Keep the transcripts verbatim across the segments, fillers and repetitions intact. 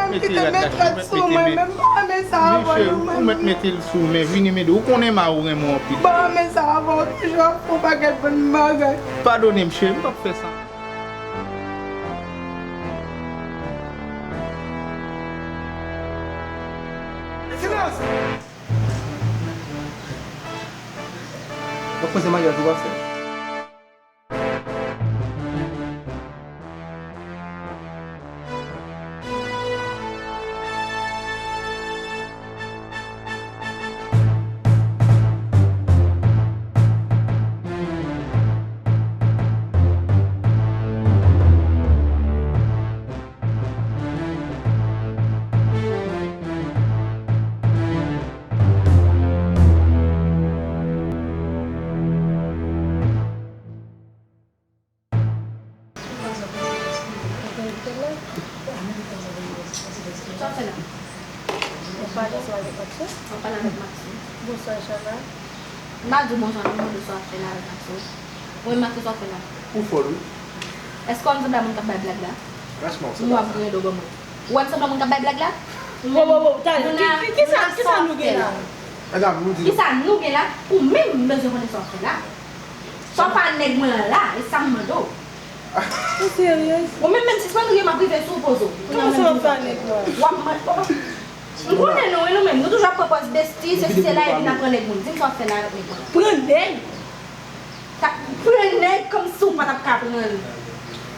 Mwen kite metrès sou mwen, men m pa renmen sa avè nou, men. Ou mèt mete l sou men, vini m ede w. Ou konnen Mawo renmen w anpil. M pa renmen sa avè w, toujou ap fè yon pakèt bann bagay. Padone m, cheri, m p ap fè sa. Silans! Ou koze maryaj ou pa fè. Sa w fè la? Ou pale ansanm avèk Maxo? Ou pale avèk Maxo? Bonswa, Chava. M pa di w bonswa, non, m mande w sa w ap fè la avèk Maxo. Ou menm Maxo, sa w ap fè la? Ou fòl, wi. Èske w wè m sanble a moun k ap bay blag la? Franchman, ou sanble a sa. M wè w ap griyen do ban mwen. Ou wè m sanble a moun k ap bay blag la? Wo, wo, wo, talè. Ki, ki, kisa, kisa nou gen la? Medam, nou di nou. Kisa nou gen la? Ou menm, m bezwen konnen sa w ap fè la. Sa w fè a nèg mwen an la, e sa m mande w. Ou seryez? Ou menm, menm sispann riye, m ap rive sou w, poze w. Kòman sa w fè a nèg mwen an? W ap man-, w ap, m konnen nou, wi, nou menm. Nou toujou ap pran pòz besti, sesi, sela, epi n ap pran nèg moun. Di m sa w ap fè la avèk nèg mwen an. Pran nèg? Sa, pran nèg kòmsi w pa t ap ka pran l.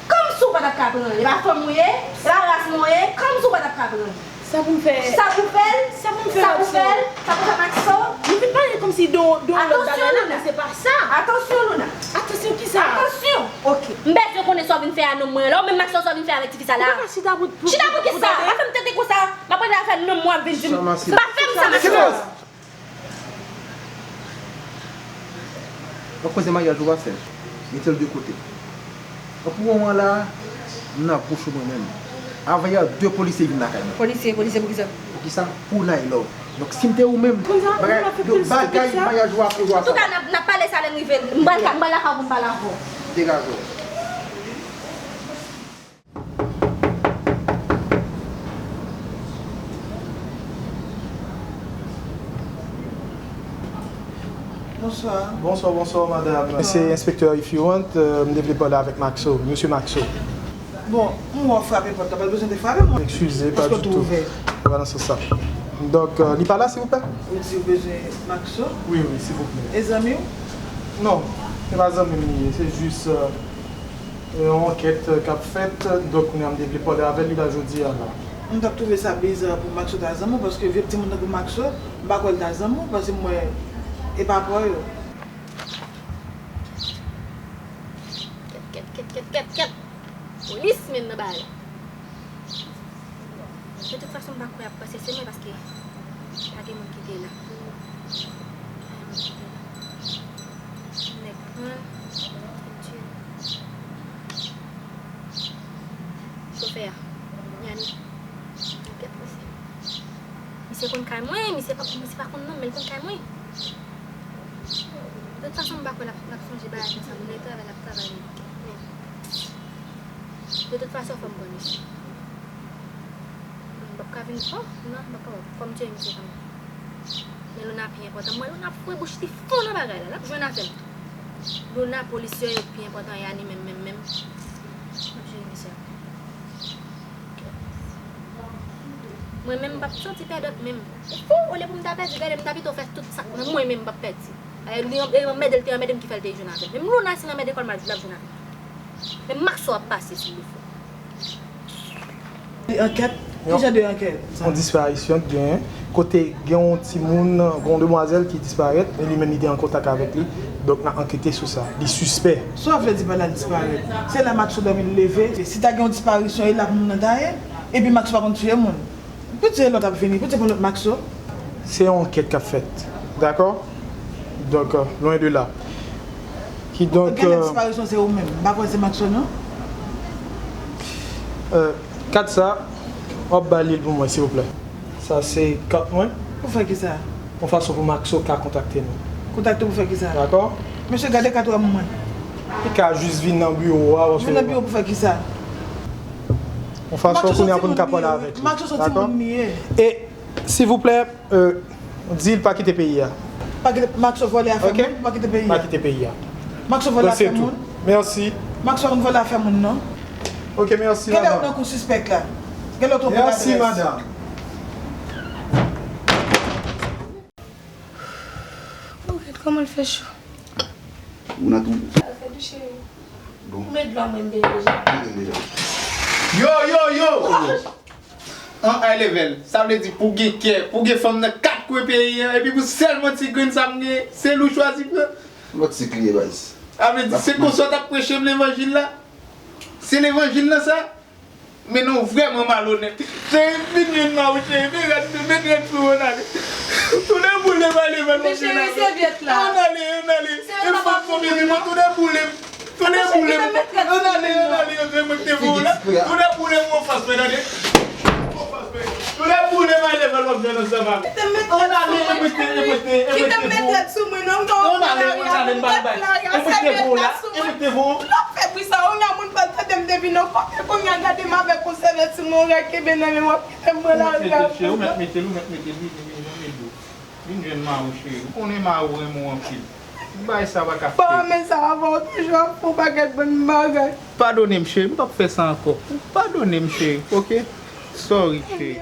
Kòmsi w pa t ap ka pran l. E pa fanm ou ye? E pa ras mwen w ye? Kòmsi w pa t ap ka pran l. Sa pou m fè? Sa pou fè l? Sa pou m fè Maxo? Sa pou fè Maxo? Nou vin pale kòmsi de, de yon lòt bagay la, men se pa sa. Atansyon, Louna. Atansyon, kisa? Atansyon. Ok. M bezwen konnen sa w vin fè a nonm mwen an la. Ou menm Maxo, sa w vin fè avèk tifi sa la? Ou pa ka chita pou, pou, chita pou kisa? Pa fè m tete konsa. M ap rete afè nonm mwen ap vin di m. Pa fè m sa, Maxo. Silans! Yon koze maryaj ou pa fè, mete l de kote. Donk, pou moman la, m nan bouch ou mwen menm. Avanyè, de polisye vin lakay mwen. Polisye, polisye pou kisa? Pou kisa? Pou Nailove. Donk, si m te ou menm, bagay, bagay maryaj ou a koze w a sa. Antouka, n ap, n ap pale sa lè n rive. M pral ka, m pral lakay ou pou m pale avè w. Degaje w. Bonswa. Bonswa, bonswa, madanm. Se enspektè If You Want, euh, m te vle pale avèk Maxo, mesye Maxo. Bon, m wè w frape pòt la, pa t bezwen te frape, mwen. Eskize, pa ditou. Paske w te ouvè. Pa nan sans sa. Donk, euh, li pa la, silvouplè? Ou di w bezwen Maxo? Wi, wi, silvouplè. E zanmi w? Non, se pa zanmi m li ye, se jis, euh, E, yon ankèt, e, k ap fèt, donk, kounye a m te vle pale avè l, li la jodi a la. M t ap twouve sa biza pou Maxo ta zanmi w, paske vye timoun tankou Maxo, m pa kwè l ta zanmi w, paske m wè e pa pa w yo. Kèt, kèt, kèt, kèt, kèt, kèt. Polis menm nan bagay la. De tout fason, m pa kwè y ap panse se mwen, paske pa gen moun ki te la. Pa gen moun ki te la. Nèg pran, chofè a, Yannick. Misye konn kay mwen, misye pa, misye pa konn non m, men l konn kay mwen. De tout fason, m pa kwè l ap, l ap sonje bagay konsa. Moun nan travay, l ap travay. Men, de tout fason, fò m pran misye. M p ap ka vin, oh, non, m p ap ka, fò m tiye misye kanmenm. Men Louna pi enpòtan. M wè Louna foure bouch li fon nan bagay la. L ap jwenn avè m. Louna, polis yo, yo pi enpòtan, Yanni menm, menm, menm. M ap jere misye. Mwen menm, m p ap santi pèdòt menm. Ou fou, olye pou m ta pèdi, gade m ta pito fè tout sa k nan mwen menm, m p ap pèdi. E li, e anmède l te anmède m ki fè l te jwenn avè m. Menm Louna, si l anmède kò l, m ap, l ap jwenn avè m. Menm Maxo ap pase si l fò. Ankèt? Ki jan de ankèt sa? Yon disparisyon t genyen, kote gen yon timoun, gen yon demwazèl ki disparèt, e li menm li te an kontak avèk li. Donk, n ap ankete sou sa. Li sispè. Sa w vle di pa l al disparèt? Se lè Maxo dòmi l leve. Si ta gen yon disparisyon, e la pou moun nan ta ye. Epi Maxo pa konn tiye moun. Poutèt lòt ap vini, poutèt pou lòt Maxo. Se yon ankèt k ap fèt. Dakò? Donk, euh, loin de là. Kidonk, gen lè euh, disparisyon se ou menm. M pa kwè se Maxo, non. Euh, kat sa, w ap ba li l pou mwen, silvouplè. Sa se kat mwen. Pou fè kisa? Yon fason pou Maxo ka kontakte nou. Kontakte pou fè kisa? Dakò? Mesye, gade kat ou a ban mwen. Li ka jis vin nan biwo a. Vin nan biwo pou fè kisa? Yon fason kounye a pou n ka pale avèk li. Maxo se yon timoun li ye. E, silvouplè, euh, di l pa kite peyi a. Pa kite, Maxo vòlè afè moun, pa kite peyi a. Pa kite peyi a. Maxo vòlè afè moun. Mèsi. Maxo konn vòlè afè moun, non. Ok, mèsi, madanm. Gen lè ou nan kou sispèk la. Gen lè ou twonpe ladrès. Mèsi, madanm. Oh, gad kòman l fè cho. Ou nan tou. Sa fè dou, cheri. Bon. Ou met dlo a mwen deja. Mwen deja. Yo, yo, yo! An high level, sa vle di pou gen kè, pou gen fanm nan kat kwen peyi an, epi pou sèlman ti grenn sa m gen, se li w chwazi pran. Lòt sik li ye, baz. Sa vle di se konsa w t ap preche m levanjil la? Se levanjil lan sa? Men non, vrèman malonèt. Cheri, vin jwenn mari w, cheri, vin rèd, vin rèd sou mwen, ale. Tounen boule m ale, men non, vin ale. Ann ale, ann ale. E fòk fò bebe mwen, tounen boule m. Tounen boule m. Ann ale, ann ale, ann ale, mwen te voye w la. Tounen boule m anfas mwen, tande. Anfas mwen. Tounen boule m ale, men w ap jwenn ansanm avè m. Ann ale, e mwen te, e mwen te, e mwen te voye w. Ann ale, ann ale, m ba l bay. E mwen te voye w la, e mwen te voye w. Fè bri sa, yon moun pral tande m depi nan kote kounye a, gade m avèk yon sèvyèt sou mwen, yon règ kenbe nan men m, w ap kite m pran lari a. Ou mèt mete l, cheri, ou mèt mete l, ou mèt mete l, vin, vin, vin, vin jwenn mari w, cheri. Ou konnen mari w renmen w anpil. Bagay sa pa ka fèt. Bon, men sa, avan w toujou ap fè yon pakèt bann bagay. Padone m, cheri, m p ap fè sa ankò. Padone m, cheri, oke? Sorry, cheri.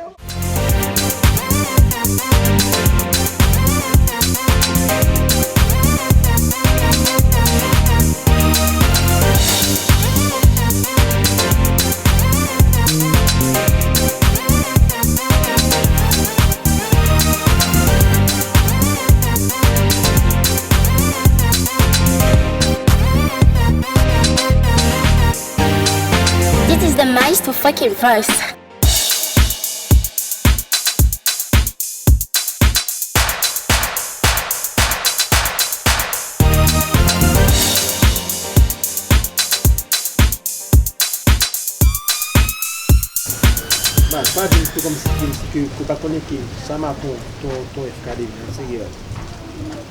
This is the maestro fucking verse. Baz, pa di m se kòmsi, kòmsi ke, ke w pa konnen ke sa maton ton, ton F K devyen, serye baz.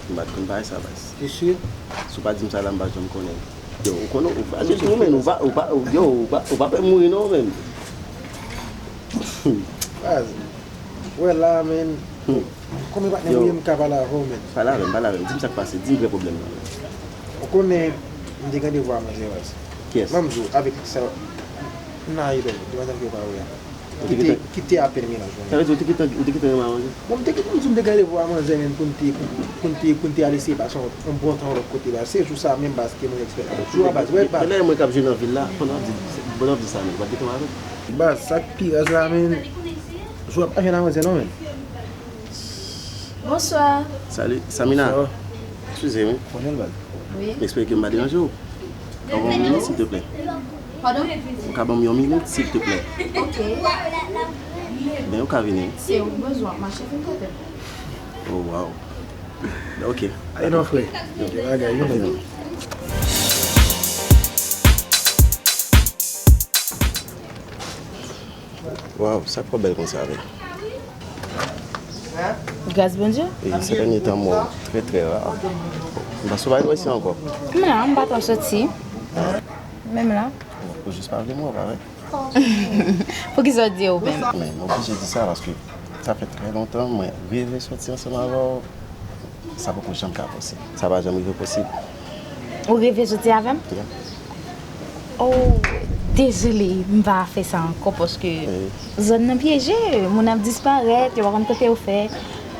M pa t konn bagay sa, baz. Ou si? Si w pa di m sa la, m pa janm konnen. Yo, ou konnen, ou frajil tou, men, ou pa, ou pa, yo, ou pa, ou pa pè mouri non, men. Baz, wè la, men. Konbyen patnè ou ye m ka pale avè w, men? Pale avè m, pale avè m. Di m sa k pase, di m vrè pwoblèm nan. Ou konnen, m te gen randevou a manzè, baz. Kiyès? Manzè avèk sa, nan ayewopò, devan sa ke pa wè a. Ki te, ki te apèn menaj mwen. Sa vle di ou te gentan, ou te gentan renmen a manzè? Bon, m te gentan di w m te gen randevou a manzè, men pou n te, pou n te, pou n te al eseye pase yon, yon bon tan lòt kote la. Se jou sa menm baz ke mwen eksplike avèk ou a baz, wè baz. Lè mwen k ap jwe nan vil la, pandan w ap di, pandan w ap di sa, men, ou pa t gentan avè m? Baz, sa k pi rèz la, men, jou a pa jwenn a manzè non, men. Bonswa. Salut, Samina. Bonswa. Eskize m, wi. Bonjou, baz. Wi. M espere ke m pa deranje w. Ou ka ban m yon minit, silteplè? Padon? Ou ka ban m yon minit, silteplè? Ok. Ben, ou ka vini. Se ou k bezwen, w ap mache fin tèt. Oh, wow. Ok. Ale non, frè. Ok, bagay, vini. Waw, sa twò bèl konsa, wi. Gras Bondye. E, sa dènye tan, mwen trè, trè ra. M pa sou bay wè si ankò. M la, m pa twò soti. Menm la. Ou jis pa vle m wè, pa vre? Poukisa w di ou menm? Men, m oblije di sa, paske sa fè trè lontan mwen reve soti ansanm avè w. Sa poko janm ka posib. Sa pa janm rive posib. Ou reve soti avè m? Yeah. Oh, dezole, m pa fè sa ankò paske zòn nan pyeje, moun ap disparèt, yo pa konn kote yo fè.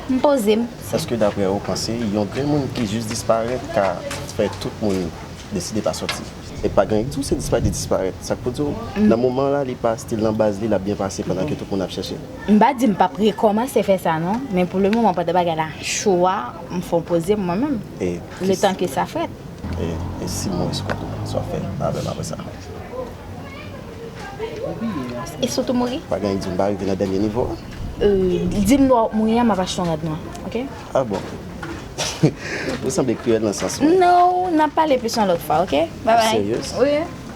M poze m. Èske daprè ou panse, yon grenn moun ki jis disparèt ka fè tout moun deside pa soti? E pa gen anyen k di w se disparèt, li disparèt. Sa k pou di w, nan moman la, li pa still nan baz li, l ap byen pase pandan ke tout moun ap chèche. M pa di m p ap rekòmanse fè sa non, men pou le moman pandan bagay la cho a, m fè yon poze m mwen menm. E letan ke sa fèt. E, e si m wè sou kont ou, sa w ap fè avè m apre sa? E si w tou mouri? Pa gen anyen k di w, m pa rive nan dènye nivo a. Euh, di m lè w ap mouri a, m ap achte yon rad nwa, oke? Ah bon? Ou sanble kriyèl nan sans mwen. Non, n ap pale plis yon lòt fwa, oke? Bye bye. Serye? Wi.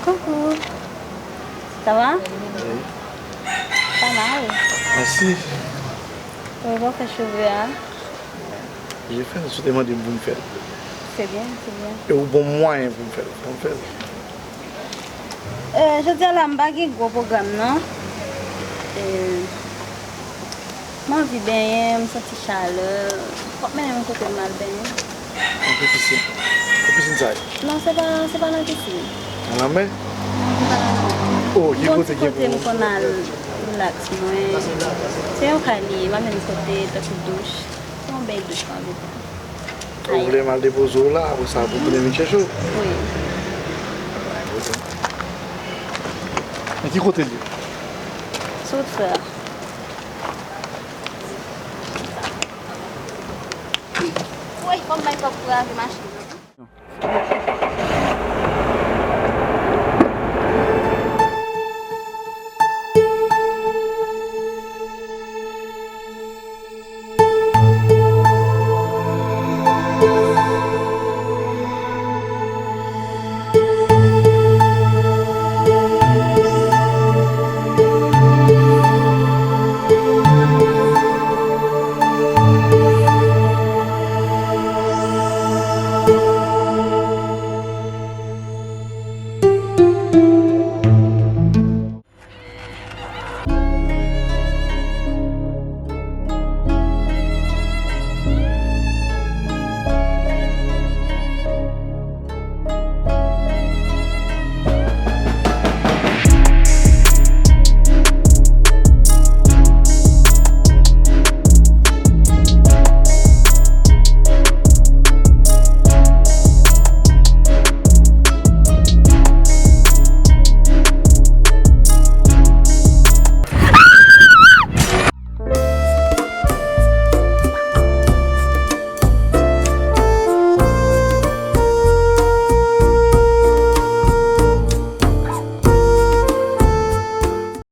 Coucou. Ça va? Wi. Pas mal. Mèsi. Wi, bon, fè cheve a. Je fè, si w te mande m pou m fè l. Se byen, se byen. E ou bon mwayen pou m fè l. Pou m fè l. Euh, jodi a la, m pa gen gwo pwogram, non. Euh, m anvi benyen, m santi chalè. W ap mennen m kote m al benyen? Nan pisin. Nan pisin sa ye? Non, se pa, se pa nan pisin. Nan lanmè? Non, se pa nan lanmè. Oh, ki kote ki pou? Bon, ti kote m konn al relax mwen. Se yon kay li ye, m ap jwenn kote tankou douch. Se yon bèl douch m anvi pran. Ou vle m al depoze w la, apre sa pou tounen vin chèche w? Wi. Pa gen pwoblèm. Men ki kote l ye? Sou wout frè a. Woy, fò m bay kòb pou lave machin nan.